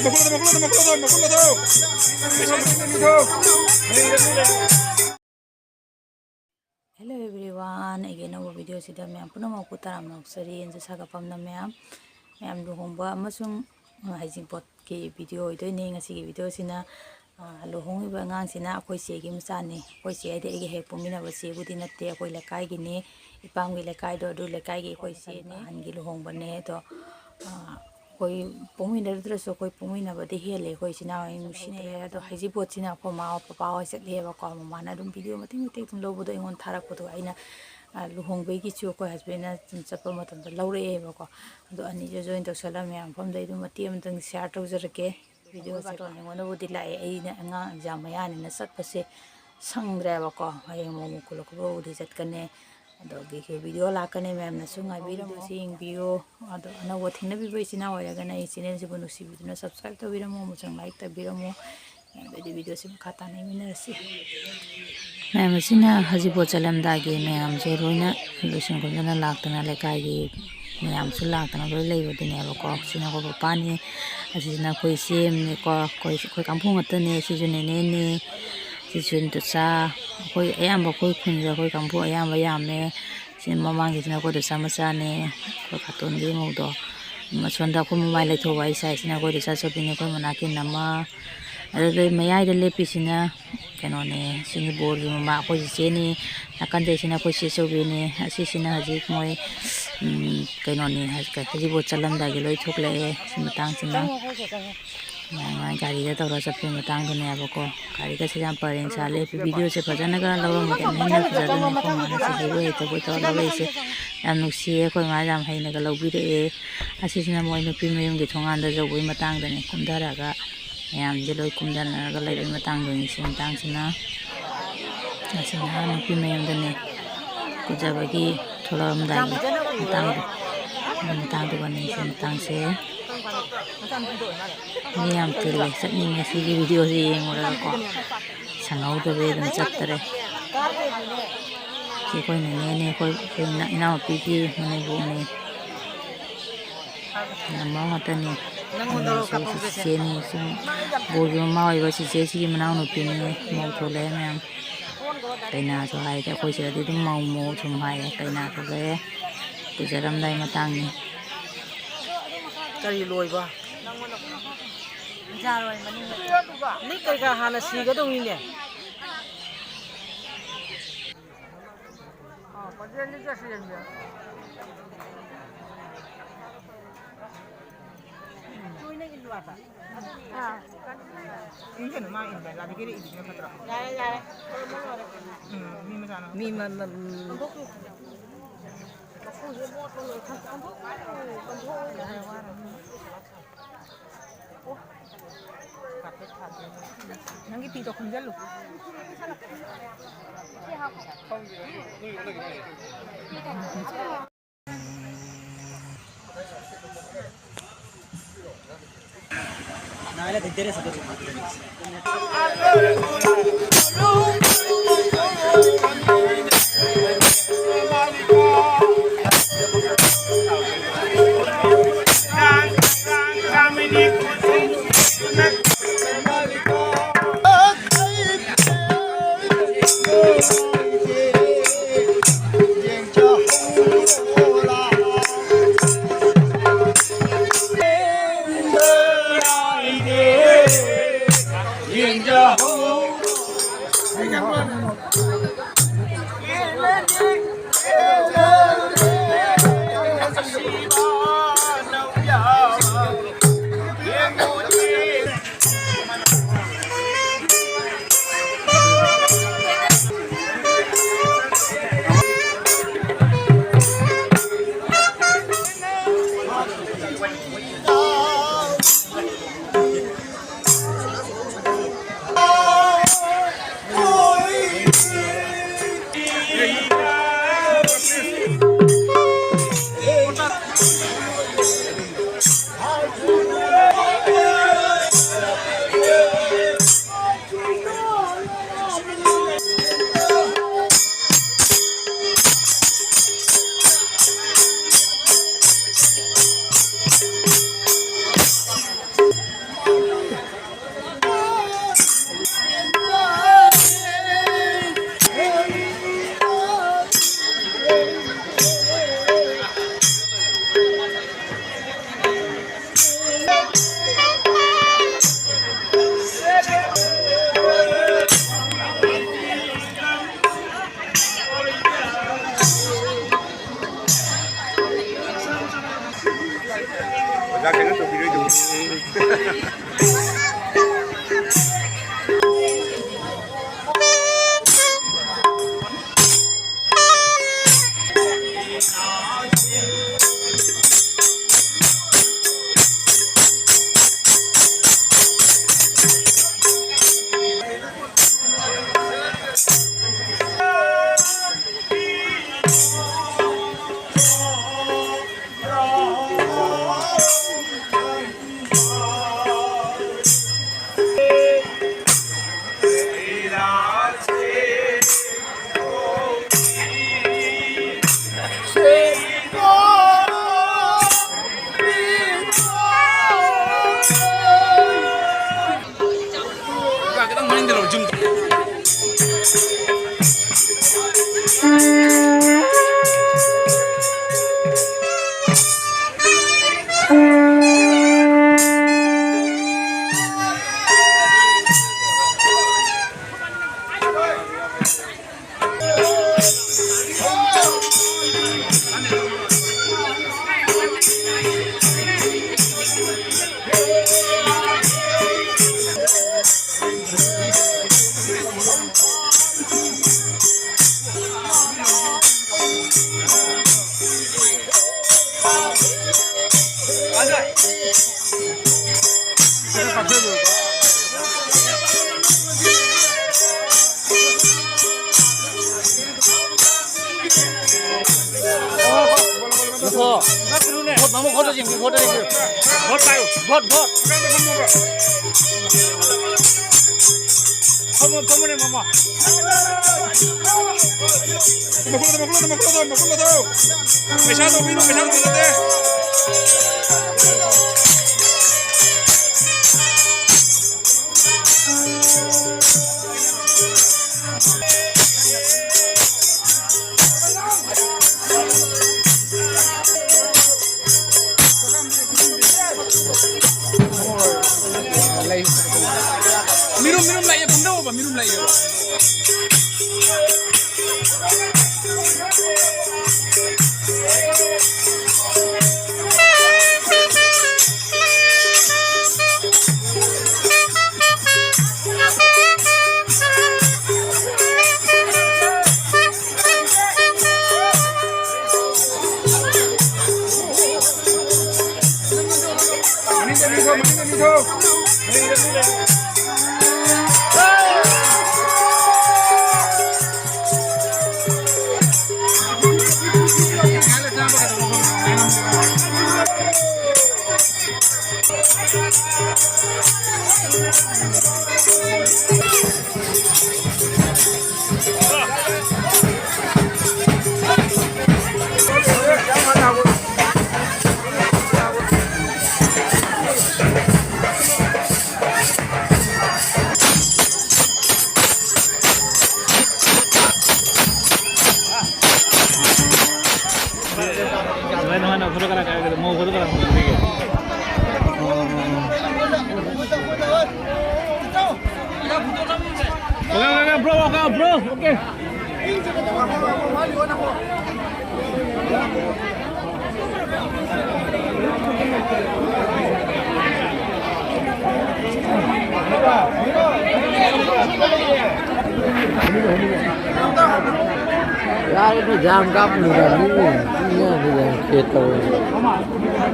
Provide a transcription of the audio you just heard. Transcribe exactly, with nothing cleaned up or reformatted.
Hello everyone, ꯑꯩꯒꯤ ꯑꯅꯧꯕ ꯚꯤꯗꯤꯑꯣꯁꯤꯗ ꯃꯌꯥꯝ ꯄꯨꯝꯅꯃꯛꯄꯨ ꯇꯔꯥꯝꯅ ꯑꯣꯛꯆꯔꯤ꯫ ꯑꯩꯅꯁꯨ ꯁꯥꯒꯠꯐꯝꯅ ꯃꯌꯥꯝ, ꯃꯌꯥꯝ ꯂꯨꯍꯣꯡꯕ ꯑꯃꯁꯨꯡ ꯍꯩꯖꯤꯡꯄꯣꯠꯀꯤ ꯚꯤꯗꯤꯑꯣ ꯑꯣꯏꯗꯣꯏꯅꯤ ꯉꯁꯤꯒꯤ ꯚꯤꯗꯤꯑꯣꯁꯤꯅ꯫ ꯑ, ꯂꯨꯍꯣꯡꯉꯤꯕ ꯑꯉꯥꯡꯁꯤꯅ ꯑꯩꯈꯣꯏ ꯆꯦꯒꯤ ꯃꯆꯥꯅꯤ꯫ ꯑꯩꯈꯣꯏ ꯆꯦ ꯍꯥꯏꯗꯤ ꯑꯩꯒ ꯍꯦꯛ ꯄꯣꯛꯃꯤꯟꯅꯕ ꯆꯦꯕꯨꯗꯤ ꯅꯠꯇꯦ, ꯑꯩꯈꯣꯏ ꯂꯩꯀꯥꯏꯒꯤꯅꯤ, ꯏꯄꯥꯝꯒꯤ ꯂꯩꯀꯥꯏꯗꯣ, ꯑꯗꯨ ꯂꯩꯀꯥꯏꯒꯤ ꯑꯩꯈꯣꯏ ꯆꯦꯅꯤ꯫ ꯑꯍꯟꯒꯤ ꯂꯨꯍꯣꯡꯕꯅꯦ꯫ ꯑꯗꯣ, ꯑ, ꯑꯩꯈꯣꯏ ꯄꯣꯛꯃꯤꯟꯅꯗ꯭ꯔꯁꯨ ꯑꯩꯈꯣꯏ ꯄꯣꯛꯃꯤꯟꯅꯕꯗꯤ ꯍꯦꯜꯂꯦ꯫ ꯑꯩꯈꯣꯏ ꯏꯆꯤꯟ ꯏꯅꯥꯎ ꯑꯅꯤ ꯅꯨꯡꯁꯤꯅꯩꯌꯦ꯫ ꯑꯗꯣ ꯍꯩꯖꯤꯡꯄꯣꯠꯁꯤꯅ ꯑꯩꯈꯣꯏ ꯃꯃꯥ ꯄꯄꯥ ꯍꯣꯏ ꯆꯠꯂꯦꯕꯀꯣ꯫ ꯃꯃꯥꯅ ꯑꯗꯨꯝ ꯚꯤꯗꯤꯑꯣ ꯃꯇꯦꯛ ꯃꯇꯦꯛ ꯑꯗꯨꯝ ꯂꯧꯕꯗꯣ ꯑꯩꯉꯣꯟꯗ ꯊꯥꯔꯛꯄꯗꯣ ꯑꯩꯅ, ꯑ, ꯂꯨꯍꯣꯡꯕꯒꯤꯁꯨ ꯑꯩꯈꯣꯏ ꯍꯁꯕꯦꯟꯅ ꯑꯗꯨꯝ ꯆꯠꯄ ꯃꯇꯝꯗ ꯂꯧꯔꯛꯑꯦꯕꯀꯣ꯫ ꯑꯗꯣ ꯑꯅꯤꯁꯦ ꯖꯣꯏꯟ ꯇꯧꯁꯜꯂ ꯃꯌꯥꯝ ꯃꯐꯝꯗ ꯑꯩ ꯑꯗꯨꯝ ꯃꯇꯦꯛ ꯑꯃꯇꯪ ꯁꯤꯌꯥꯔ ꯇꯧꯖꯔꯛꯀꯦ꯫ ꯚꯤꯗꯤꯑꯣꯁꯦ ꯑꯩꯉꯣꯟꯗꯕꯨꯗꯤ ꯂꯥꯛꯑꯦ, ꯑꯩꯅ ꯑꯉꯥꯡ ꯑꯦꯛꯖꯥꯝ ꯃꯌꯥꯅꯤꯅ ꯆꯠꯄꯁꯦ ꯁꯪꯗ꯭ꯔꯦꯕꯀꯣ꯫ ꯍꯌꯦꯡ ꯃꯣꯃꯣ ꯀꯨꯂꯣ ꯀꯨꯂꯣꯕꯨꯗꯤ ꯆꯠꯀꯅꯤ꯫ ꯑꯗꯨꯒꯤ ꯚꯤꯗꯤꯑꯣ ꯂꯥꯛꯀꯅꯤ, ꯃꯌꯥꯝꯅꯁꯨ ꯉꯥꯏꯕꯤꯔꯝꯃꯣ꯫ ꯁꯤ ꯌꯦꯡꯕꯤꯌꯨ꯫ ꯑꯗꯣ ꯑꯅꯧꯕ ꯊꯦꯡꯅꯕꯤꯕ ꯏꯆꯤꯟ ꯏꯅꯥꯎ ꯑꯣꯏꯔꯒꯅ ꯑꯩ ꯆꯦꯅꯦꯜꯁꯤꯕꯨ ꯅꯨꯡꯁꯤꯕꯤꯗꯨꯅ ꯁꯕꯁꯀ꯭ꯔꯥꯏꯕ ꯇꯧꯕꯤꯔꯝꯃꯣ, ꯑꯃꯁꯨꯡ ꯂꯥꯏꯛ ꯇꯧꯕꯤꯔꯝꯃꯣ꯫ ꯑꯗꯨꯗꯤ ꯚꯤꯗꯤꯑꯣꯁꯤ ꯃꯈꯥ ꯇꯥꯅ ꯌꯦꯡꯃꯤꯟꯅꯔꯁꯤ꯫ ꯃꯌꯥꯝ ꯑꯁꯤꯅ ꯍꯩꯖꯤꯡꯄꯣꯠ ꯆꯠꯂꯝꯗꯥꯏꯒꯤ ꯃꯌꯥꯝꯁꯦ ꯂꯣꯏꯅ ꯂꯣꯏꯁꯤꯟ ꯈꯣꯝꯖꯤꯟꯅ ꯂꯥꯛꯇꯅ, ꯂꯩꯀꯥꯏꯒꯤ ꯃꯌꯥꯝꯁꯨ ꯂꯥꯛꯇꯅ ꯂꯣꯏ ꯂꯩꯕꯗꯨꯅꯦꯕꯀꯣ꯫ ꯁꯤꯅ ꯑꯩꯈꯣꯏ ꯄꯄꯥꯅꯤ, ꯑꯁꯤꯁꯤꯅ ꯑꯩꯈꯣꯏ ꯏꯆꯦ ꯑꯃꯅꯤꯀꯣ, ꯑꯩꯈꯣꯏ, ꯑꯩꯈꯣꯏ ꯀꯥꯡꯕꯨ ꯉꯥꯛꯇꯅꯦ꯫ ꯁꯤꯁꯨ ꯅꯦꯅꯦꯅꯦ, ꯁꯤꯁꯨ ꯏꯟꯗꯣꯆꯥ, ꯑꯩꯈꯣꯏ ꯑꯌꯥꯝꯕ ꯑꯩꯈꯣꯏ ꯈꯨꯟꯁꯦ ꯑꯩꯈꯣꯏ ꯀꯥꯡꯕꯨ ꯑꯌꯥꯝꯕ ꯌꯥꯝꯃꯦ꯫ ꯁꯤ ꯃꯃꯥꯡꯒꯤꯁꯤꯅ ꯑꯩꯈꯣꯏ ꯏꯟꯗꯣꯆꯥ ꯃꯆꯥꯅꯦ, ꯑꯩꯈꯣꯏ ꯈꯥꯇꯣꯟꯒꯤ ꯃꯧꯗꯣ꯫ ꯑꯁꯣꯝꯗ ꯑꯩꯈꯣꯏ ꯃꯃꯥꯏ ꯂꯩꯊꯧꯕ ꯑꯩ ꯁꯥꯏꯁꯤꯅ ꯑꯩꯈꯣꯏ ꯏꯟꯗꯣꯆꯥ ꯆꯧꯕꯤꯅꯦ, ꯑꯩꯈꯣꯏ ꯃꯅꯥꯛꯀꯤ ꯅꯃ꯫ ꯑꯗꯨꯗꯩ ꯃꯌꯥꯏꯗ ꯂꯦꯞꯄꯤꯁꯤꯅ ꯀꯩꯅꯣꯅꯦ, ꯁꯤꯅꯤ ꯕꯣꯔꯒꯤ ꯃꯃꯥ, ꯑꯩꯈꯣꯏ ꯆꯤꯆꯦꯅꯤ꯫ ꯅꯥꯀꯟꯗꯩꯁꯤꯅ ꯑꯩꯈꯣꯏ ꯆꯦ ꯆꯧꯕꯤꯅꯤ꯫ ꯑꯁꯤꯁꯤꯅ ꯍꯧꯖꯤꯛ ꯃꯣꯏ, ꯎꯝ, ꯀꯩꯅꯣꯅꯤ, ꯍꯩꯖꯤꯡꯄꯣꯠ ꯆꯠꯂꯝꯗꯥꯏꯒꯤ ꯂꯣꯏ ꯊꯣꯛꯂꯛꯑꯦ꯫ ꯁꯤ ꯃꯇꯥꯡꯁꯤꯅ ꯃꯥꯏ ꯃꯥꯏ ꯒꯥꯔꯤꯗ ꯇꯧꯔ ꯆꯠꯄꯒꯤ ꯃꯇꯥꯡꯗꯨꯅꯦꯕꯀꯣ꯫ ꯒꯥꯔꯤꯒꯁꯦ ꯌꯥꯝ ꯄꯔꯦꯡ ꯁꯥꯜꯂꯦ꯫ ꯚꯤꯗꯤꯑꯣꯁꯦ ꯐꯖꯅꯒ ꯂꯧꯔꯝꯃꯗꯤ ꯑꯃꯨꯛ ꯍꯦꯟꯅ ꯐꯖꯗꯣꯏꯅꯤ꯫ ꯑꯩꯈꯣꯏ ꯃꯥꯅ ꯁꯤ ꯍꯩꯕꯣꯏ ꯍꯩꯇꯕꯣꯏ ꯇꯧꯔ ꯂꯧꯔꯛꯏꯁꯦ ꯌꯥꯝ ꯅꯨꯡꯁꯤꯌꯦ꯫ ꯑꯩꯈꯣꯏ ꯃꯥ ꯌꯥꯝ ꯍꯩꯅꯒ ꯂꯧꯕꯤꯔꯛꯑꯦ꯫ ꯑꯁꯤꯁꯤꯅ ꯃꯣꯏ ꯅꯨꯄꯤ ꯃꯌꯨꯝꯒꯤ ꯊꯣꯡꯒꯥꯟꯗ ꯌꯧꯕꯒꯤ ꯃꯇꯥꯡꯗꯅꯦ, ꯀꯨꯝꯊꯔꯛꯑꯒ ꯃꯌꯥꯝꯁꯦ ꯂꯣꯏ ꯀꯨꯝꯊꯅꯔꯒ ꯂꯩꯕꯒꯤ ꯃꯇꯥꯡꯗꯨꯅꯤ꯫ ꯁꯤ ꯃꯇꯥꯡꯁꯤꯅ, ꯑꯁꯤꯅ ꯅꯨꯄꯤ ꯃꯌꯨꯝꯗꯅꯦ ꯀꯨꯝꯊꯕꯒꯤ ꯊꯣꯛꯂꯛꯑꯝꯗꯥꯏꯒꯤ ꯃꯇꯥꯡꯗꯣ, ꯑꯗꯨ ꯃꯇꯥꯡꯗꯨꯒꯅꯤ꯫ ꯁꯤ ꯃꯇꯥꯡꯁꯦ ꯃꯤ ꯌꯥꯝ ꯇꯤꯜꯂꯦ꯫ ꯆꯠꯅꯤꯡꯉꯦ ꯁꯤꯒꯤ ꯚꯤꯗꯤꯑꯣꯁꯦ ꯌꯦꯡꯉꯨꯔꯒꯀꯣ꯫ ꯁꯪꯍꯧꯗꯕꯩ ꯑꯗꯨꯝ ꯆꯠꯇꯔꯦ꯫ ꯁꯤ ꯑꯩꯈꯣꯏ ꯅꯦꯅꯦꯅꯦ, ꯑꯩꯈꯣꯏ, ꯑꯩꯈꯣꯏ ꯏꯅꯥꯎꯄꯤꯒꯤ ꯃꯅꯦꯝꯕꯣꯛꯅꯦ꯫ ꯅꯝꯕ ꯉꯥꯛꯇꯅꯤ꯫ ꯅꯪꯉꯣꯟꯗꯔꯣ ꯀꯥꯞꯍꯧꯗꯣꯏꯁꯦ? ꯆꯤꯆꯦꯅꯤ, ꯁꯨꯝ ꯕꯣꯔꯒꯤ ꯃꯃꯥ ꯑꯣꯏꯕ ꯆꯤꯆꯦꯁꯤꯒꯤ ꯃꯅꯥꯎꯅꯨꯄꯤꯅꯤ꯫ ꯃꯧ ꯊꯣꯛꯂꯛꯑꯦ ꯃꯌꯥꯝ꯫ ꯀꯩꯅꯥꯁꯨ ꯍꯥꯏꯗꯤ ꯑꯩꯈꯣꯏ ꯁꯤꯗꯗꯤ ꯑꯗꯨꯝ ꯃꯧ ꯃꯧ ꯁꯨꯝ ꯍꯥꯏꯌꯦ꯫ ꯀꯩꯅꯥ ꯊꯣꯛꯂꯛꯑꯦ꯫ ꯀꯨꯏꯖꯔꯝꯗꯥꯏ ꯃꯇꯥꯡꯅꯤ꯫ ꯀꯔꯤ ꯂꯣꯏꯕ? ꯂꯤꯛ ꯀꯩꯀꯥ ꯍꯥꯟꯅ ꯁꯤꯒꯗꯧꯅꯤꯅꯦ꯫ ꯏꯟꯁꯅꯨ, ꯃꯥ ꯏꯟꯕ ꯂꯥꯏꯔꯤꯛꯀꯤꯗꯤ ꯏꯕꯤꯗꯨꯅ ꯐꯠꯇ꯭ꯔꯣ? ꯌꯥꯔꯦ, ꯌꯥꯔꯦ꯫ ꯎꯝ, ꯃꯤ ꯃꯆꯥꯅ ꯃꯤ ꯃ-, ꯃ-, ꯎꯝ꯫ ꯅꯪꯒꯤ ꯐꯤꯗꯣ ꯈꯨꯝꯖꯜꯂꯨ꯫ ꯑꯣꯖꯥ ꯀꯩꯅꯣ ꯇꯧꯕꯤꯔꯣꯏꯗꯕ꯫ ꯈꯤꯇꯪ ꯃꯅꯤꯡꯗ ꯂꯧꯔꯣ, ꯖꯨꯝ ꯇꯧ꯫ ꯉꯥꯏꯈꯣ꯫ ꯚꯣꯠ ꯃꯃꯨꯛ ꯚꯣꯠꯇ ꯌꯦꯡꯕꯤꯌꯨ, ꯚꯣꯠꯇ ꯌꯦꯡꯕꯤꯌꯨ꯫ ꯚꯣꯠ ꯄꯥꯏꯌꯨ꯫ Vote, vote. ꯐꯝꯃꯣ, ꯐꯝꯃꯣꯅꯦ, ꯃꯃꯥ꯫ ꯃꯈꯨꯠ ꯂꯧꯊꯧ, ꯃꯈꯨꯠ ꯂꯧꯊꯧ, ꯃꯈꯨꯠ ꯂꯧꯊꯧ, ꯃꯈꯨꯠ ꯂꯧꯊꯧ꯫ ꯄꯩꯁꯥ ꯇꯧꯕꯤꯅꯨ, ꯄꯩꯁꯥ ꯇꯧꯕꯤꯅꯗꯦ꯫ ꯃꯤꯔꯨꯝ, ꯃꯤꯔꯨꯝ ꯂꯥꯛꯑꯦ, ꯐꯝꯗꯧꯕ ꯃꯤꯔꯨꯝ ꯂꯥꯛꯑꯦꯕ꯫ Bro, walk out, bro. Okay. Yaar, ye to jam ka pura nahi hai. Ye nahi hai, ye to.